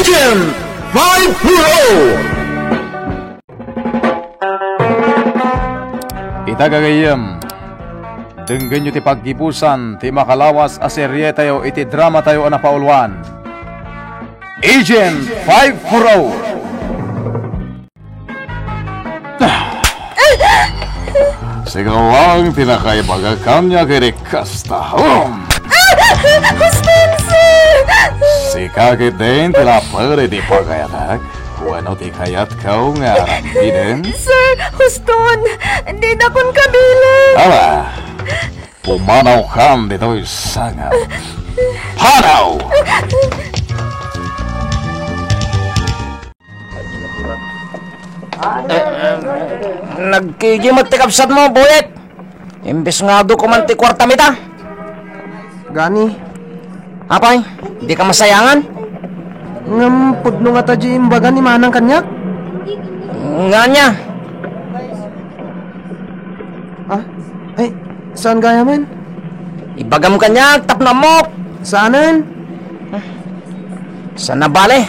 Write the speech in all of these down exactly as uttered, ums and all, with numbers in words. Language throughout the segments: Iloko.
Agent five four oh. Ita gagayyem, denggenyo ti paggibusan ti makalawas a serietayo iti dramatayo a napauluan, Agent five four oh. Sika lang ti nakaibaga kaniak iti kasta. Hmm. Huston, sir! Sika ketdin ti laper iti pagayatak? Wenno ti kayatko nga aramiden? Sir, huston! Didakon kabilang! Ala, pumanawkan ditoy sanga. Panaw! Eh, eh, nagkigi met ti kabsatmo, Boyet. Imbes nga adu ko man ti kuartam ita. Gani. Apay, dika masayangan? Ngem pudno ngata diay imbaga ni Manang kaniak? Nga ania? Ah, ay, saan gayam? Ibagam kaniak tapno ammok. Saanen? Saan a bale?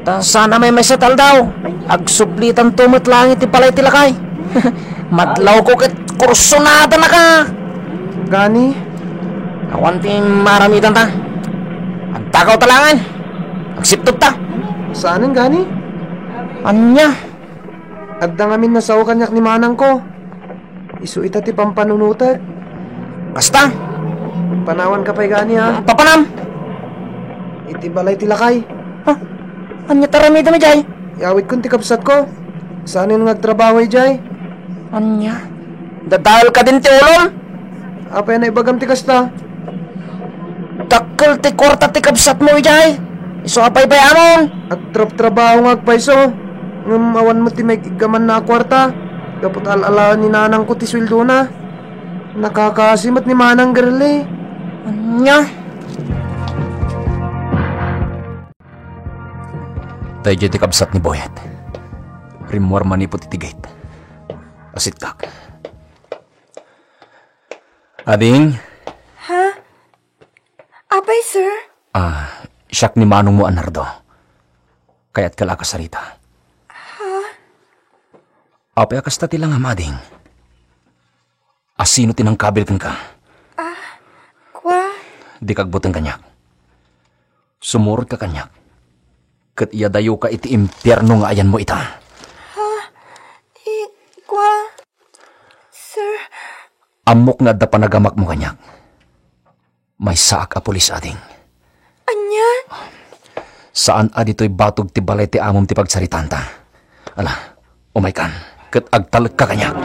Ta saan a maymaysa ti aldaw, agsublitanto met laeng iti balay ti lakay. Madlawko ket kursonadanaka. Gani? Awan ti maaramidanta. Agtakawta laengen. Agsiptogta. Saanen gani? Ania? Adda ngamin a sao kaniak ni manangko. Isu ita ti pampanunotek. Kasta? Panawanka pay gani, ha? Papanam! Iti balay ti lakay. Ha? Ania ti aramidem idiay? Iyawitkon ti kabsatko. Saanen nga agtrabaho idiay. Ania? Dadael kadin ti ulom? Apay a naibagam ti kasta? Dakkel ti kuarta ti kabsatmo idiay. Isu a paybay-amon. Agtrabtrabaho nga agpayso. Ngem awan met ti maig-iggamanna a kuarta. Gapu ta al-alaen ni nanangko ti sueldona. Nakakaasi met ni Manang Girlie. Ania? Daydiay ti kabsat ni Boyet. Rimmuar manipud iti gate. Asitkak. Ading? Ha? Apay, sir? Ah, siak ni manongmo a Nardo. Kayatka la a kasarita. Ha? Apay a kasta ti langam, ading? A sino ti nangkabil kenka? Ah, kua? Dika agbuteng kaniak. Sumurotka kaniak. Ket iyadayoka iti impierno nga ayanmo ita. Ha? I, kua? Sir? Ammok nga adda panagamakmo kaniak. Maysaak a pulis, ading. Ania? Saan a ditoy batog ti balay ti amom ti pagsaritaanta. Ala, umaykan, ket agtalekka kaniak.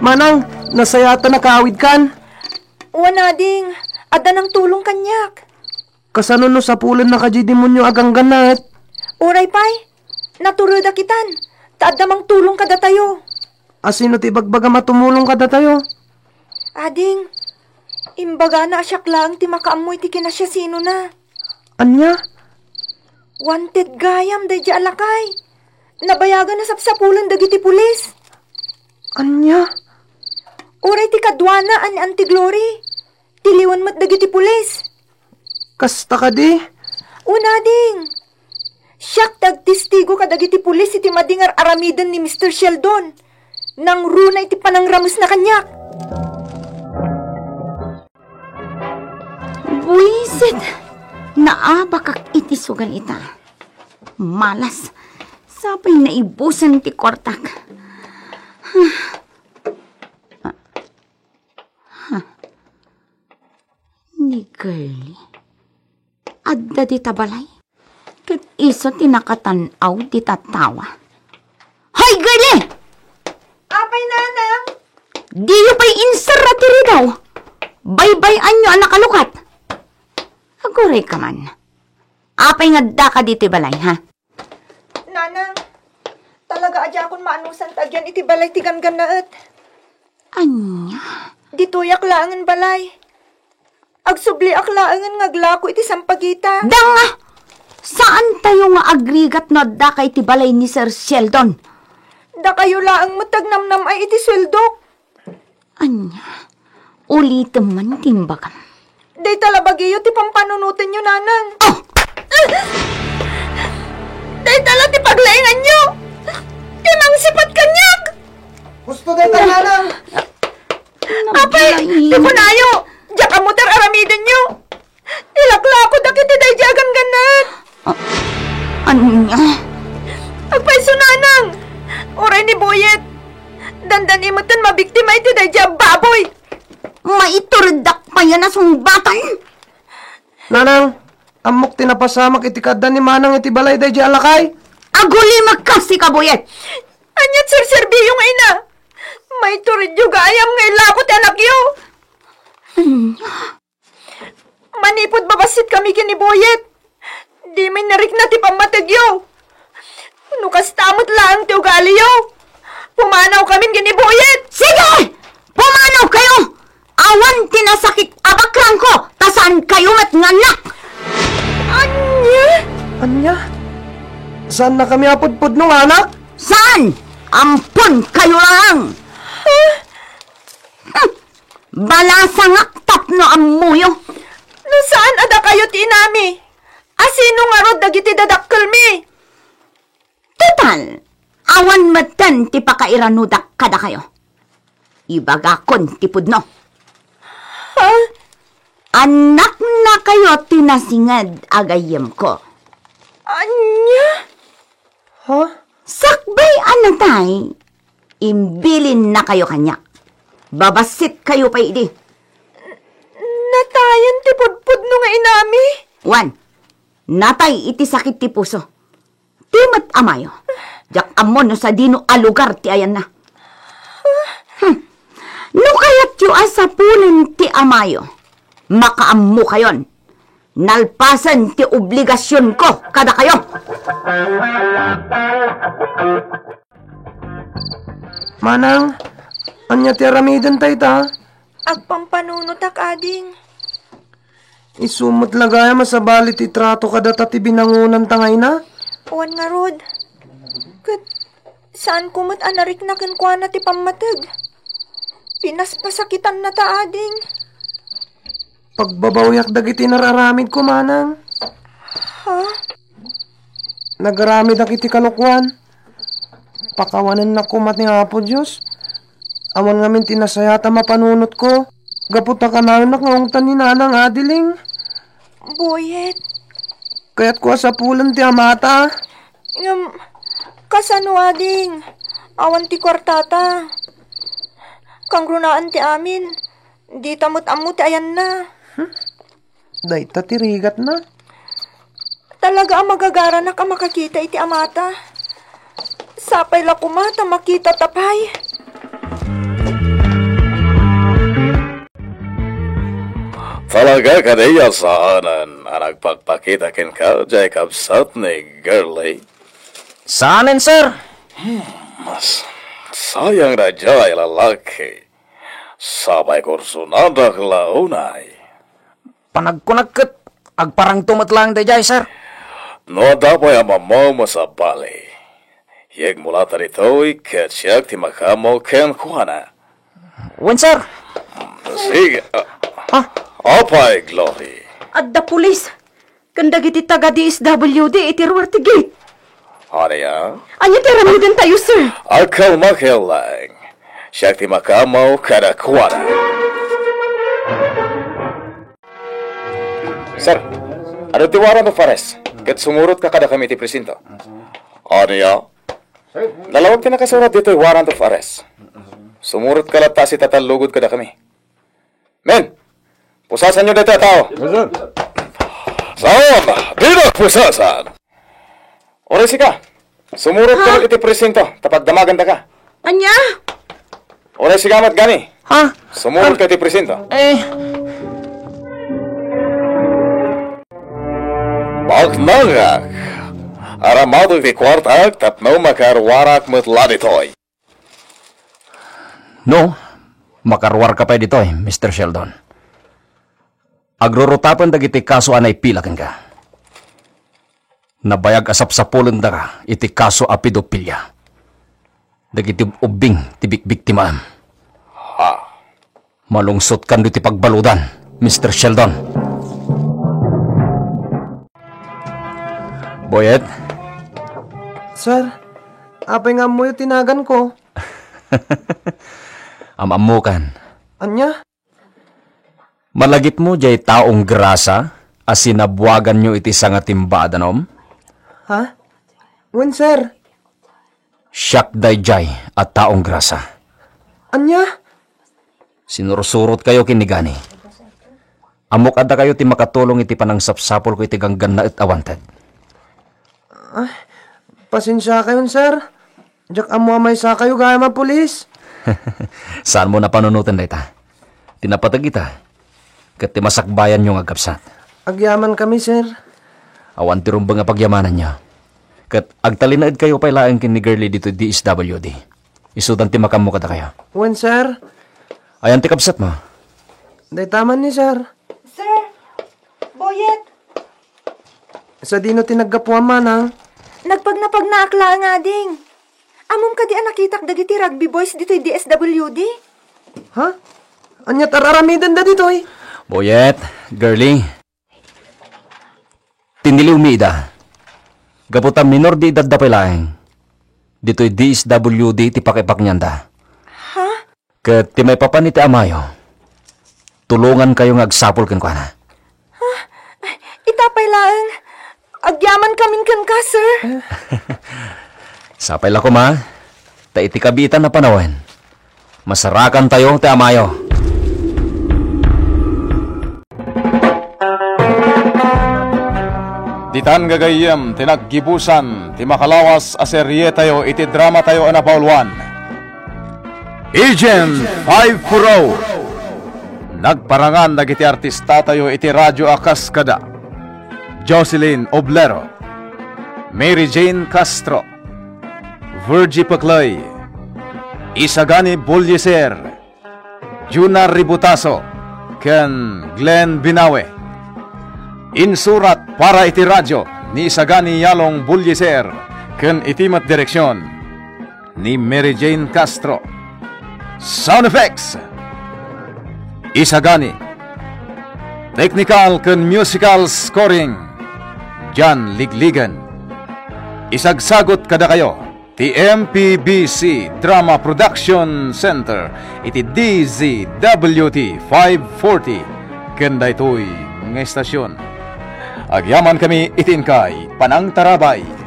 Manang, nasayaat a nakaawidkan? Wen, ading, adda nangtulong kaniak. Kasano no sapulenna kadi demonio a ganggannaet? Uray pay, naturedak itan, ta adda mangtulong kadatayo. A sino ti ibagbagam a tumulong kadatayo? Ading, imbagana a siak laeng ti makaammo iti kinasiasinona. Ania? Wanted gayam daydiay a lakay. Nabayagan a sapsapulen dagiti pulis. Ania? Uray ti kaduana a ni Auntie Glory, tiliwen met dagiti pulis. Kasta kadi? Wen, ading. Siak ti agtestigo kadagiti pulis iti madi nga ar-aramiden ni Mister Sheldon. Nangruna iti panangramesna kaniak. Buisit! Naabakak iti sugal ita. Malas. Sapay naibusen ti kuartak. Ni Girlie. Adda dita balay. Ket isu ti nakatan-aw dita tattawa. Hay, Girlie! Apay, nanang? Diyo pay inserra ti rigaw. Baybay-anyo a nakalukat. Agurayka man. Apay nga addaka ditoy balay, ha? Nanang, talaga a diakon maanusan ti agyan iti balay ti ganggannaet. Ania? Ditoyak laengen balay. Agsubliak laengen nga aglako iti sampagita. Danga! Saantayo nga agrigat no addaka iti balay ni Sir Sheldon. Dakayo laeng met ti agnamnam-ay iti sueldok. Ania? Ulitem man ti imbagam. Dayta la bagiyo ti pampanunotenyo, Nanang. Oh! Dayta la ti paglainganyo! Ti mangsipat kaniak! Husto dayta, Nanang! Apay, ti kunayo, diak ammo ti ar-aramidenyo. Ilaklako dagiti daydi a gangganat. Ah, ania? Agpayso, Nanang. Uray ni Boyet. Dandani metten mabiktima iti daydi a baboy. Maitureddak pay a nasungbatan. Nanang, ammok ti napasamak iti kaadda ni Manang iti balay daydi a lakay. Agulimek kasi ka, Boyet. Aniat serserbiyo nga ina? Maituredyo gayam nga ilako ti anakyo. Hmm. Manipud babassit kami ken ni Boyet, dimi narikna ti pammategyo. No kasta met laeng ti ugaliyo, pumanaw kamin ken ni Boyet. Sige! Pumanaw kayo! Awan ti nasakit a bakrangko, ta saan kayo met nga anak! Ania? Ania? Saan na kami a pudpudno nga anak? Saan? Ampon kayo lang! Huh! Balasangak tapno ammoyo. No saan a dakayo ti inami, asino ngarud dagiti dadakkelmi? Total, awan metten ti pakairanudak kadakayo. Ibagakon ti pudno. Ha? Annaknakayo ti nasinged a gayyemko. Ania? Ha? Sakbay a natay, imbilinnakayo kaniak. Babassit kayo pay idi. Natayen ti pudpudno nga inami? Wen, natay iti sakit ti puso. Ti met amayo, diak ammo no sadino a lugar ti ayanna. Hmm. No kayatyo a sapulen ti amayo, makaammokayon. Nalpasen ti obligasionko kadakayo. Manang, ania ti aramiden ta ita? Agpampanunotak, ading. Isu met la gayam a sabali ti trato kadata ti binangonanta nga ina? Wen ngarud. Ket saanko met a narikna kenkuana ti pammateg. Pinaspasakitannata, ading. Pagbabawiak dagiti nar-aramidko, Manang. Ha? Nagaramidak iti kalokuan. Pakawanennak koma ti Apo Dios. Awan ngamin ti nasayaat a mapanunotko. Gapu ta kanayonak nga ungtan ni Nanang Adiling. Boyet. Kayatko a sapulen ti amata. Ngem, kasano, ading? Awan ti kuartata. Kangrunaan ti amin. Dita met ammo ti ayanna. Hmm? Dayta ti rigatna. Talaga a magagaranak a makakita iti amata. Sapay la koma ta makitata pay. Talaga kadi a saanen a nagpakpakita kenka, diay kabsat ni Girlie? Saanen, sir. Hmm, mas sayang daydiay lalaki. Sapay kursonadak la unay. Panagkunak ket agparangto met laeng daydiay, sir. No adda pay a mammo, masapul. Yegmo la ta ditoy ket siak ti makaammo kenkuana. Wen, sir. Sige. Ah, Ha? Apay, Glory. Adda pulis ken dagiti taga D S W D iti ruar ti gate. Ania? Ania ti aramidentayo, sir? Agkalmakayo laeng. Siak ti makaammo kadakuada. Sir, adu ti warrant of arrest, ket sumurotka kadakami iti presinto. Ania? Nalawag ti nakasurat ditoy warrant of arrest. Sumurotka latta a sitatallugod kadakami. Men, pusasanyo dayta a tao. Yes, sir. Saan? Dina pusasan. Uray sika, sumurotka iti presinto, ta pagdamagandaka. Ania? Uray sika met, Gani. Ha? Sumurotka iti presinto. Eh. Baknangak. Aramatek ti kuartak tapno makaruarak met la ditoy. No, makaruarka pay ditoy, Mister Sheldon. Agrurutapen dagiti kaso a naipila kenka. Nabayag a sapsapulendaka iti kaso a pedopilia. Dagiti ubbing ti bikbiktimaem. Ha? Malungsotkan ditoy pagbaludan, Mister Sheldon. Boyet? Sir, apay nga ammoyo ti naganko? Am-ammokan. Ania? Malagipmo jay taong grasa a sinabuaganyo iti sanga timba a danum? Ha? Wen, sir. Siak dayjay a taong grasa. Ania? Sinursurotkayo ken ni Gani. Ammok a dakayo ti makatulong iti panangsapsapulko iti ganggannaet a wanted. Ay, pasensiakayon, sir. Diak ammo a maysakayo gayam a pulis. Saanmo napanunoten dayta? Ti napateg ita, ket ti masakbayanyo nga agkabsat. Agyamankami, sir. Awan ti rumbeng a pagyamananyo. Ket agtalinaedkayo pay laeng ken ni Girlie ditoy D S W D. Isudan ti makammo kadakayo. Wen, sir. Ayan ti kabsatmo? Dayta man ni, sir. Sir! Boyet! Sadino ti naggapuam, manang? Nagpagnapagnaak laeng, ading. Ammom kadi a nakitak dagiti rugby boys ditoy D S W D? Ha? Ania ti ar-aramidenda ditoy? Boyet, Girlie. Tiniliwmi ida. Gapu ta minor de edadda pay laeng. Ditoy D S W D ti pakipaknianda. Ha? Ket ti maipapan iti amayo, tulongankayo nga agsapul kenkuana. Ita pay laeng, agyamankamin kenka, sir. Sapay la koma, ta iti kabiitan a panawen, masarakantayo ti amayo. Ditan gagayyem ti naggibusan ti makalawas a serietayo iti dramatayo a napauluan, Agent five four oh. Nagparangan dagiti artistatayo iti radyo a kas kada Jocelyn Oblero, Mary Jane Castro, Virgie Peclay, Isagani Bulliser, Juna Ributaso, ken Glenn Binawe. Insurat para iti radyo ni Isagani Yalong Bulliser ken iti met direksion ni Mary Jane Castro. Sound effects, Isagani. Technical ken musical scoring, John Ligligan. Isagsagut kadakayo ti M P B C Drama Production Center iti D Z W T five forty ken daytoy nga estasion. Agyamankami iti inkay panangtarabay.